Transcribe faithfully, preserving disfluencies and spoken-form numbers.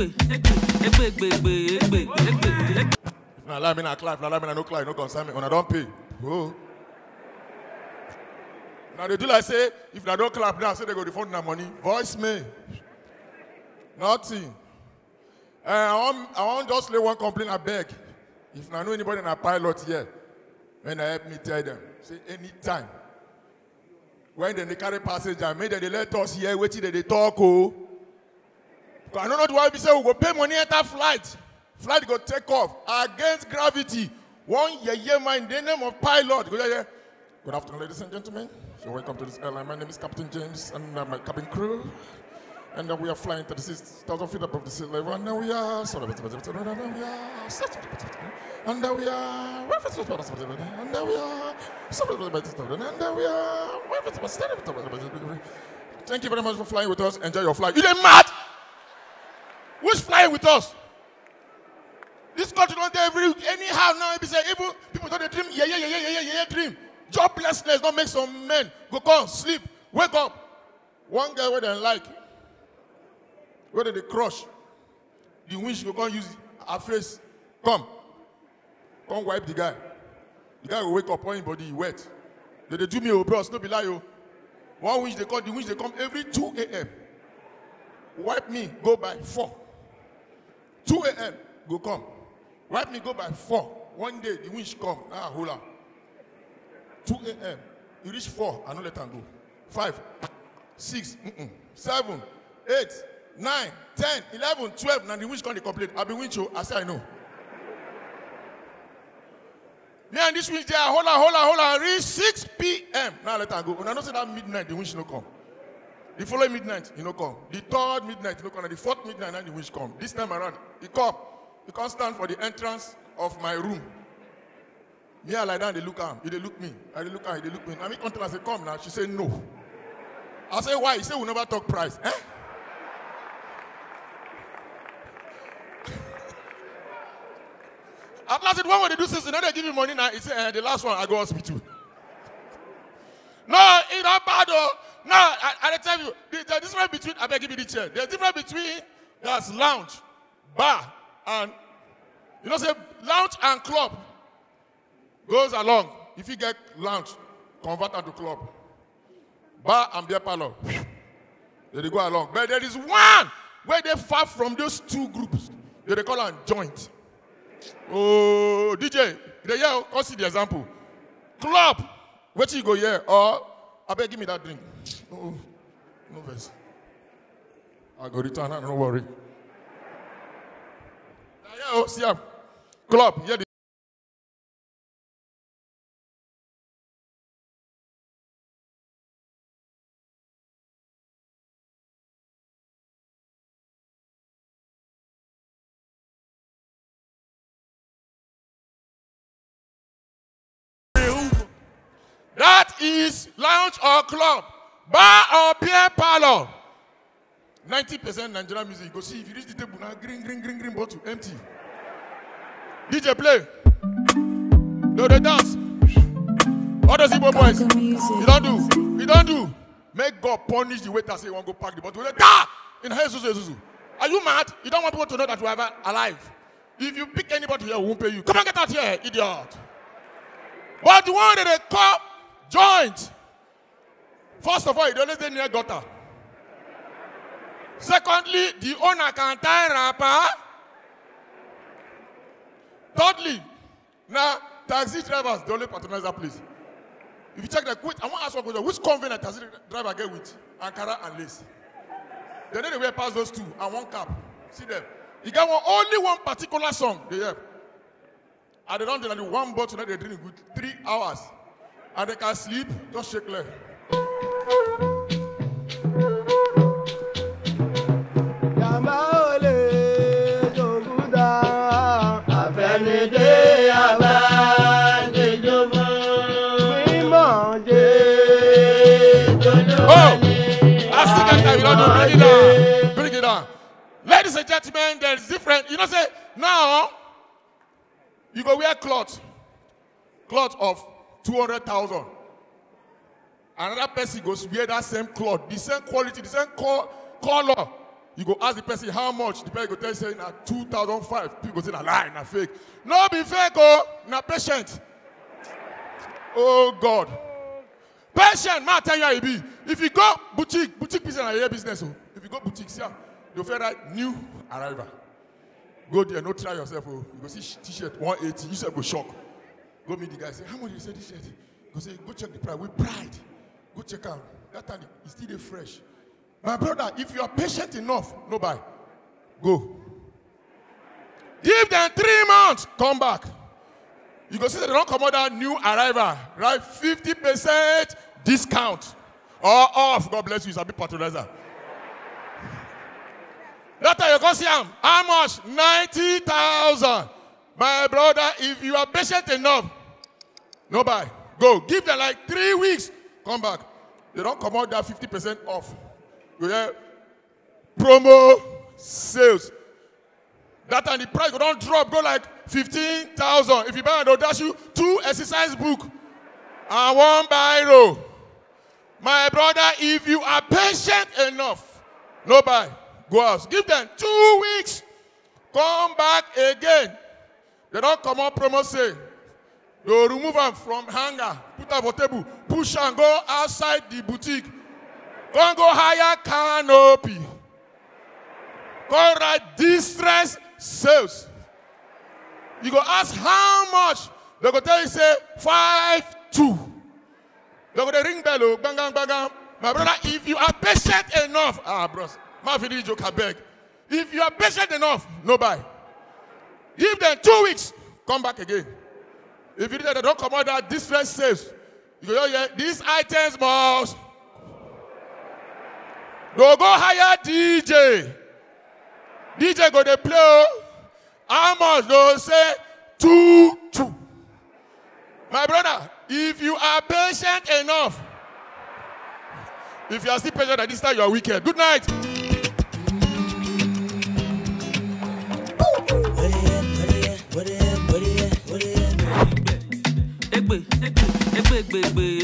If na lie, me na cry. If na lie, me na no cry. No concern me. Una don pay. Oh. Now they do like say, if una don clap now, say they go refund una money. Voice me. Nothing. Eh, I wan, I wan just lay one complaint, abeg. If una know anybody na pilot here, make una help me tell them. Say anytime when dem dey carry passenger, make dem dey let us hear wetin dem dey talk o. 'Cause I no know the why be say we go pay money enter flight. Flight go take off against gravity. One yeye man in the name of pilot. Go, yeah, yeah. Good afternoon, ladies and gentlemen. So welcome to this airline. My name is Captain James and uh, my cabin crew. And uh, we are flying to the six thousand feet above the sea level. And uh, we are... And uh, we are... And uh, we are... Thank you very much for flying with us. Enjoy your flight. You dey mad? Who's flying with us? This country don dey every anyhow now. Be say even people don dey dream, yeah, yeah, yeah, yeah, yeah, yeah, yeah, dream. Joblessness don make some men go come sleep, wake up. One guy wey dem like, wey dem dey crush, the winch go come use her face come, come wipe the guy. The guy go wake up, all him body wet. They dey do me o, bros, no be lie o. One winch dey come, the winch dey come every two a m. Wipe me, go by four. Two a m go come. Wipe me, go by four. One day, the winch come. Ah, hold on. Two a m. You reach four, I no let am go. Five, six, mm-mm. Seven, eight, nine, ten, eleven, twelve. Now the winch come dey complain. I be winch o, I say I know. Me and this winch there, hold on, hold on, hold on. Reach six p m. Now let am go. Una know say that midnight, the winch no come. The following midnight, he no come. The third midnight, he no come. And the fourth midnight, now the winch come. This time around, he come. He come stand for the entrance of my room. Me, I lie down, they look am. He dey look me. I dey look am, he dey look me. Now me come tell her, say, "Come now." She say, "No." I say, "Why?" He say, "We never talk price." Eh? At last, the one wey dey do since, you know, they give me money now. He say, "Eh, the last one, I go hospital." No, e no bad o. No, I, I dey tell you, the, the difference between, abeg, give me the chair. The difference between that's lounge, bar, and, you know, say lounge and club goes along. If you get lounge, convert am to club. Bar and beer parlor, they dey go along. But there is one wey dey far from those two groups. They dey call am joint. Oh, D J, you dey hear? Come see the example. Club, wetin you go hear? Or, abeg, give me that drink. Oh, no vex. I go return, no worry. Now, yeah, oh, see am. Club, hear the That is lounge or club, bar or beer parlor. Ninety percent Nigerian music. You go see, if you reach the table now, green, green, green, green bottle, empty. D J play. No, they dance. All those Igbo boys. Good music. You don't do. You don't do. Make God punish the waiter, say you want go pack the bottle. Like, "Ah! In Jesus, Jesus." Are you mad? You don't want people to know that you are ever alive. If you pick anybody here, we won't pay you. Come and get out here, idiot. But the one that they call joint, first of all, you always dey near gutter. Secondly, the owner can tie wrapper. Thirdly, now taxi drivers dey only patronize that place. If you check the quit, I wan ask one question. Which convener taxi driver get with Ankara and lace? They no dey wear pass those two and one cap. See them. E get one, only one particular song they hear. I dey run the one bottle, na dey drink with three hours. And they can sleep, just shake leg. Yàmbá ò lè jòkúta. Àfẹnidé àbá ti jọmọ. Mímọ̀ jẹ́ tolúwa. Oh, I still get time, you don't do, bring it down. Bring it down. Ladies and gentlemen, there's different. You know, say, now, you go wear cloth. Cloth of two hundred thousand. Another person goes wear that same cloth, the same quality, the same co-, color. You go ask the person how much, the person go tell you say na two thousand five. People go say na lie, na fake. No be fake o, na patient. Oh God. Patient, ma tell you how e be. If you go boutique, boutique business na your business o. If you go boutique, see am, you fit write new arrival. Go there, no try yourself o. You go see sh- t-shirt one eighty, you sef go shock. Go meet the guy, say, "How much you say this shirt?" Go say, "Go check the price." With pride, go check am. That time e still dey fresh. My brother, if you are patient enough, no buy. Go. Give them three months, come back. You go see say they don comot that new arrival, right? Fifty percent discount or off. God bless you, you sabi patronizer. That time you go see am. How much? Ninety thousand. My brother, if you are patient enough, no buy. Go. Give them like three weeks, come back. They don comot that fifty percent off. You hear? Promo sales. That time the price go don drop, go like fifteen thousand. If you buy am, they'll dash you two exercise book and one biro. My brother, if you are patient enough, no buy. Go house. Give them two weeks. Come back again. They don comot promo sale. They remove am from hanger, put am for table, push am go outside the boutique. Come go hire canopy. Come write distress sales. You go ask how much, they go tell you say five two. They go dey ring bell o, gbangam gbangam. My brother, if you are patient enough, ah bros, ma fit joke, abeg. If you are patient enough, no buy. Give them two weeks, come back again. If you dey, they don comot that distress sales. You go hear, "These items must." They go hire D J. D J go dey play o. How much? They say two two. My brother, if you are patient enough, if you are still patient at this time, you are wicked. Good night. Egbe, egbe, egbe, egbe, egbe.